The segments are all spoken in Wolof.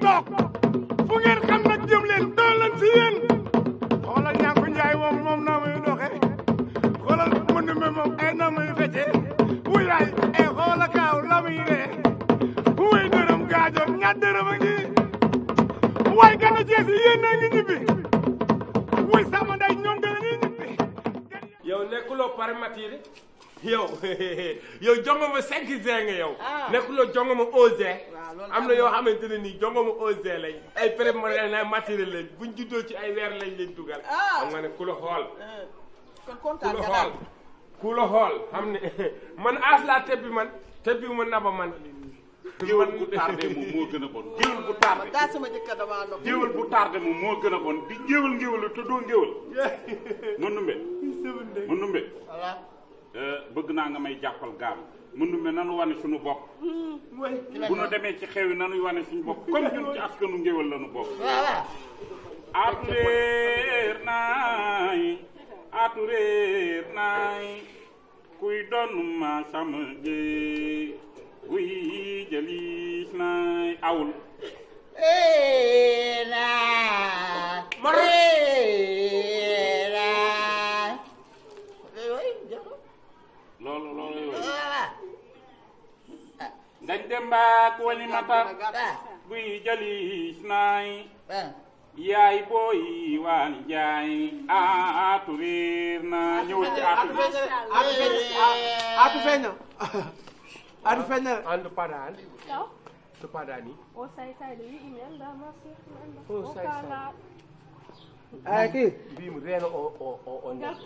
toog fu ngeen xam nag jëm leen doon leen si yéen xoolal ñàkku njaay moom naa muy doxee xoolal mënu me moom ay naa muy feccee wuyaay ay xoola kaaw la muy ree wuy dërëm gaajoom ñaar dërëm a ngi waay gana jees yi yéen a ngi ñibbi wuy sama nday ñoom dana ñuy ñibbi yow nekkuloo pare matiré yow jongoma 5 nga yow nekkuloo jongoma 11 am na yoo xamante ne nii jongoma 11 lañ ay pré matiré lañ buñ juddoo ci ay weer lañ leen dugal xam nga ne ku la xool ku la xool xam ne man aas laa tebbi ma naba man géwél bu tardé moom moo gën a bon géwél bu tardé daa sama jëkkër dama nopp géwél bu tardé moom moo gën a bon di géwél te doo géwél mën numbe bëgg naa nga may jàppal gaam mën numbe nanu wane suñu bopp bu nu demee ci xew yi nanuy wane suñu bopp comme ñun ci askanu ngéwél la nu bokk atu réer naay kuy doon ma sama géey wuy jëliis naay awul loolu ngañ dem baak wali matar buy jëliis naay yaay booy waan jaay aatu réer na ñëw ci aatu feeña andu padan to padani o say de wi email da ma o say ay kii mbimo reeno o ngal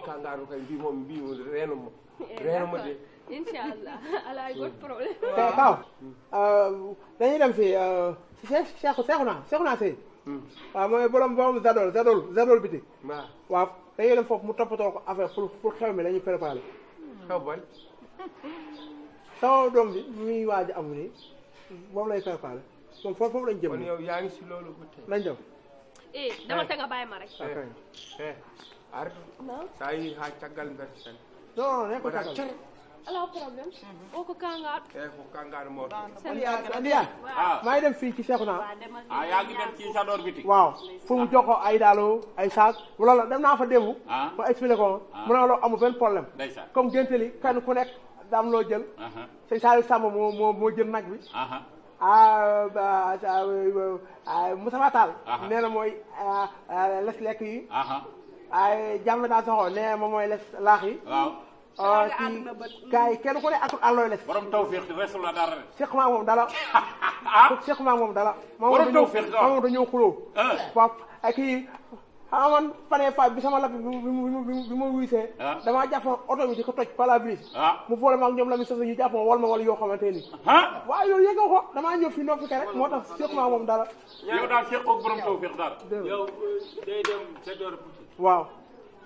kangaru kay mbimo reeno mo de inshallah ala ay got problème kaw dañuy dem fii Seexuna Sey waaw mooy borom zadol biti waaw dañuy dem foofu mu toppatoo ko affaire pour xew mi la ñuy préparé xew ban sama doom bi muy waaj a amu nii moom lay préparé moom foofu lañ jëm kon yow yaa ngi si loolu ba tey lañ jëm dama te nga bàyyi ma rek artu saa yi ha caggal mber sen non ne ko caggal ala problème o ko kangaat ko kangaat moo Ndiaye maa ngi dem fii ci Seexuna yaa ngi dem ci Sador biti waaw pour mu jox ko ay daalo ay saak loolu dem naa fa démb ma expliqué ko mu ne loolu amul benn problème comme génte li kenn ku nekk daam loo jël sëñ Saliou Samb moo jël nag bi Moussa Tall nee na mooy les lekk yi ay jàmm naa soxo nee moom mooy les laax yi kay kenn ku ne ak àllooy les borom tawfiq resul la dara Cheikh maa moom dala Cheikh maa moom dala borom tawfiq moom dañoo xuloo pap ak kii xaman fanee fa bi sama lapp bi ma wuysee damaa jàppoon oto bi di ko toj pare-brise mu boole ma ak ñoom la mi sosa ñu jàpp ma wal ma wala yoo xamante ni waaw yow yëgoo ko damaa ñëw fii noppi rek moo tax Cheikh maa moom dala yow daal Cheikh ak borom tawfiq dara yow day dem sa door waaw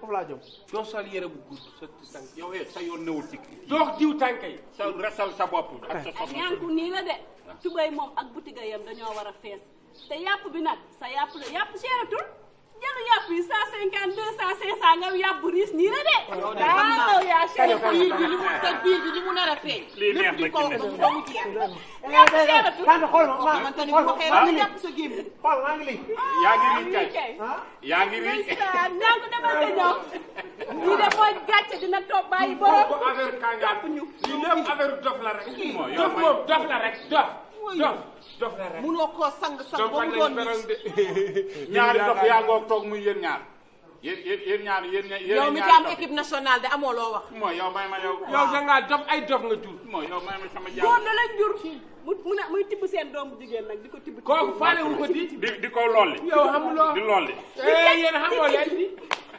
foofu laa jëm doo sol yére bu gudd sa tànk yow sa yoon newul ci doo diw tànkay sa resal sa bopp ak sa soxna ñaanku nii la de tubay moom ak butiga yam dañoo war a fees te yàpp bi nag sa yàpp la yàpp seeratul jëlu yàpp yi 150 200 500 nga yàpp riis nii la de waaw yaa seet bii bi li mu sa bii bi li mu nar a feeñ lii neex na ko ba mu jeex yàpp seeratul xool ma man tani bu waxee rek nga jàpp sa gémmi xool maa ngi lii yaa ngi riij kay yaa ngi riij ñaanku demal nga ñëw lii de mooy gàcce dina toog bàyyi borom ko affaire kangaat ñu lii lépp affaire dof la rek dof moom dof la rek dof la rek munoo koo sang ba mu doon ñaari dof yaa ngoog toog muy yéen ñaar yéen ñaar yow mi jàmm équipe nationale de amoo loo wax mooy yow may ma yow da ngaa dof ay dof nga jur mooy yow may ma sama jàmm góor la lañ jur muy tibb seen doomu jigéen nag di ko tibb kooku faalewul ko di ko lolli yow xamuloo di lolli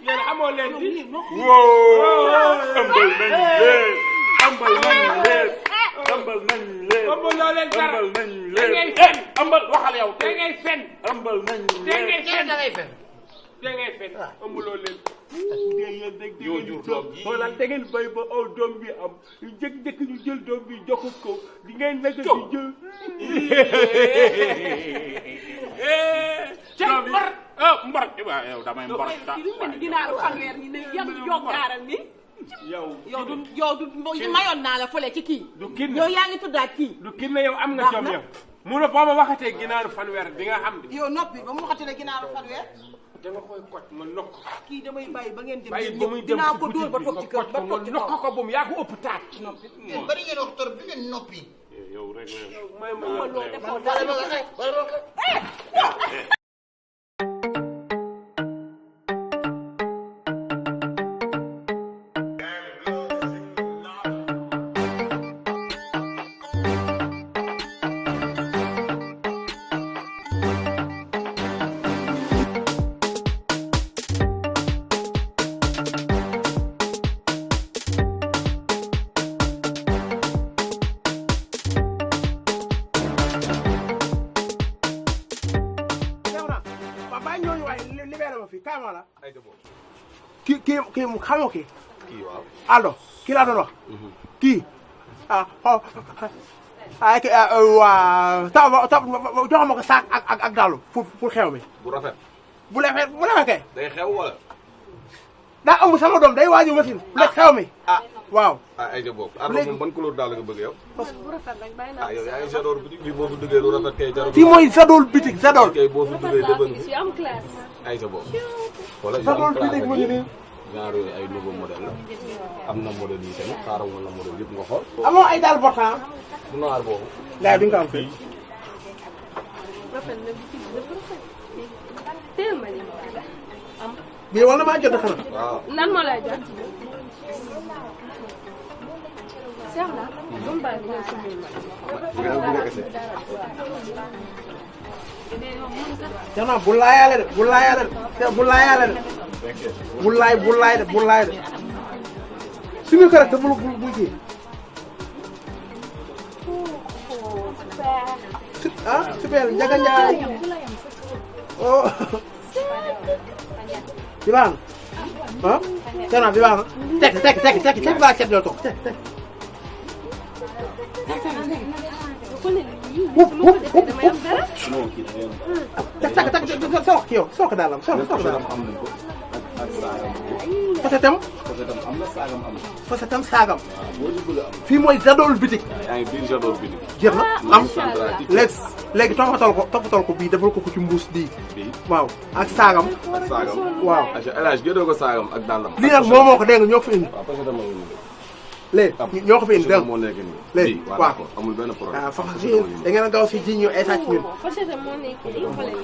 yéen xamoo leen di woo ëmbal nañ leen ëmbal nañ leen ëmbal nañ leen ëmbaloo leen dara ëmbal nañ da ngay leen fen ëmbal waxal yow da ngay fen ëmbal nañ da leen ngay fen ëmbaloo leen yoo jur doom ji xoolal da ngeen bay ba aw doom bi am ñu jëkk ñu jël doom bi jox ko di ngeen nekk di jël mbar waaw yow damay mbar lu mel ni ginaaru fanweer ni ne yam joggaaral ni yow du mayoon naa la fële ci kii du kinne yow yaa ngi tuddaat kii du kinne yow am nga jom yow mu ne boo ma waxatee ginaaru fanweer di nga xam de. yow noppi ba mu waxatee ginaaru fanweer. da nga koy koj ma nokk. kii damay bàyyi ba ngeen dem. bàyyi ba muy dem dinaa ko dóor ba toog ci kër ba toog ci kaw nokk ko ba mu yaa ko ëpp taat. noppi bari ngeen wax tor bi ngeen noppi. yow rek may ma loo defoo kii mu xamoo kii. kii waaw. Aldo kii laa doon wax. kii waa jox ma ko saak ak dàllu pour xew mi. bu rafet. bu rafet kay. day xew wala. daa ëmb sama doom day waaju machine. bu lekk xew mi. waaw. ay ja boobu. Ardo moom ban couleur daal nga bëgg yow. bu rafet rek bàyyi naa. yow yaa ngi Zador bitik bi boo fi duggee lu rafet kay jarul. fii mooy Zador bitik Zador. kay boo fi duggee dëbën bi. am classe. ay ja boobu. wala Zador bitik mu ngi nii. genre yooyu ay nouveau modèle la. am na modèle yi tamit xaaral wala modèle yëpp nga xool. amoo ay daal portant. bu noir boobu. laay bi nga am fii. rafet na bi rafet. teel ma lii am. bii wala maa jot xanaa. waaw. lan moo lay jot. Cheikh na. bu mu bàyyi bi ñëw si biir ma. Jana bu laayaale de bu laayaale de bu laayaale de. bu laay de. suñu kër te bul kii. super Njaga Njaay. oh. bi baax na. Jana bi baax na. teg baa cet yoo toog teg. sook yow sook daalam sook daalam fasetam fasetam saagam fii mooy Zador bitik yaa ngi biir Zador bitik jeex na am léegi toppatoo ko bii defal ko ci mbuus bii waaw ak saagam waaw elage gédoo ko saagam ak dàllam lii nag moo ko dégg nga ñoo ko fi indi léegi ñoo ko fi indi dégg moo nekk nii léegi waaw amul benn problème waaw fax si da ngeen a gaaw si ji ñu ay sàcc ñun pochette moo nekk nii xoolal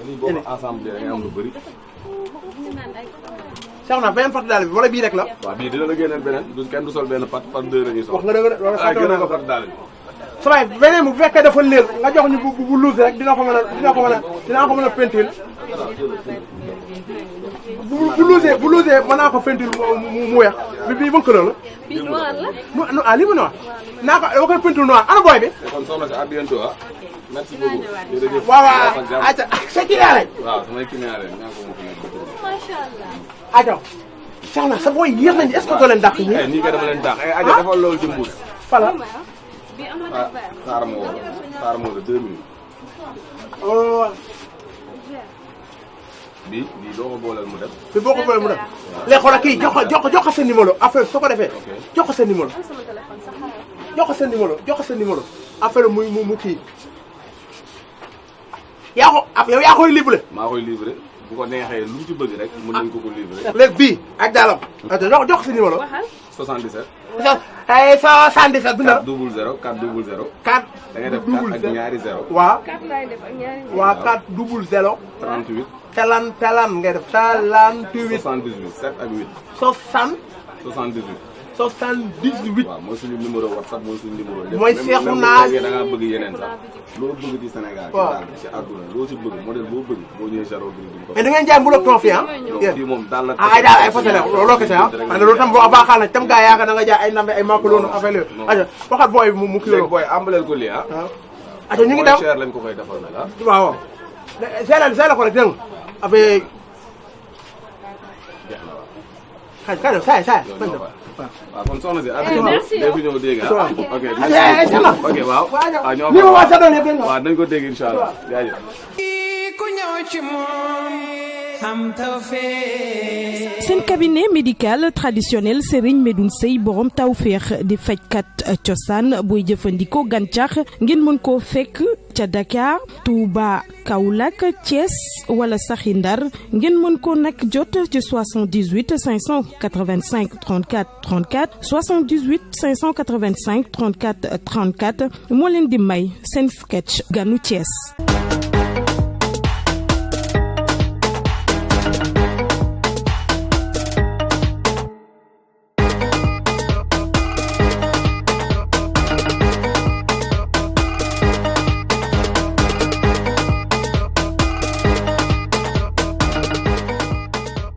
lii boo ko ensemble da ngay am lu bëri sax na benn pat daal bi wala bii rek la waaw bii dina la génneel beneen du kenn du sol benn pat par deux la ñuy sol wax nga dëgg de génne ko pat daal bi samay beneen bu fekkee dafa léer nga jox ñu bu luus rek dinaa ko mën a peinture bu luusee mën naa ko peinture mu weex bii ban couleur la bii noir la lii mu noir naa ko dama koy peinture noir ana booy bi kon soxna si à bientôt merci beaucoup jërëjëf waaw aca sa client lañ waaw samay client lañ ñaa ko moo fi nekk macha allah aca soxna sa booy yéex nañ est-ce que doo leen dàq ñi nii nga dama leen dàq aja dafa loolu ci mbuus fala bii am na vert xaaral moo la 2 minutes bii doo ko booleel mu dem bi boo ko booleel mu dem léegi xoolal kii jox ko sa numéro affaire soo ko defee jox ko sa numéro jox ko sa numéro affaire mu kii yow yaa koy livré maa koy livré bu ko neexee lu mu ci bëgg rek mën nañ ko livré léegi bii ak daalam jox ko sa numéro 77 77 bi na 400 400 4 da ngay def 4 ak ñaari 0 waaw 4 laay def ak ñaari waaw 4 00 38 talan ngay def 38 78 7 ak 60 8 78 78 waaw mooy suñu numéro WhatsApp mooy suñu numéro lépp mooy seexu naa da ngaa bëgg yeneen sax loo bëgg ci Sénégal ci daal ci àdduna loo ci bëgg modèle boo bëgg boo ñëwee Zador bi duñ ko mais da ngeen jaay mbuloog ton fi ah fii moom daal la ay daal ay fas looloo kese ah man loolu tam boo baaxaal na tam gaa yaakaar da nga jaay ay ndambe ay maakaloonu affaire yooyu aja waxat booy mu kilo booy ambaleel ko lii ah aja ñu ngi dem cher lañ ko koy defal nag ah waaw seela ko rek dégg nga affaire xaj saay waaw kon soxna si dégg fi ñëw dégg ah ok ok waaw ni ma waa Zador yëpp waaw nañ ko dégg incha allah jaajëf ku ñëw ci moom seen cabinet médical traditionnel Serigne Medoune Sey borom tawfeex di fajkat cosaan booy jëfandikoo gàncax ngeen mën koo fekk ca Dakar Touba Kaolack Thiès wala saxi Ndar ngeen mën ko nag jot ci 78 585 34 34 78 585 34 34 moo leen di may seen sketch ganu Thiès.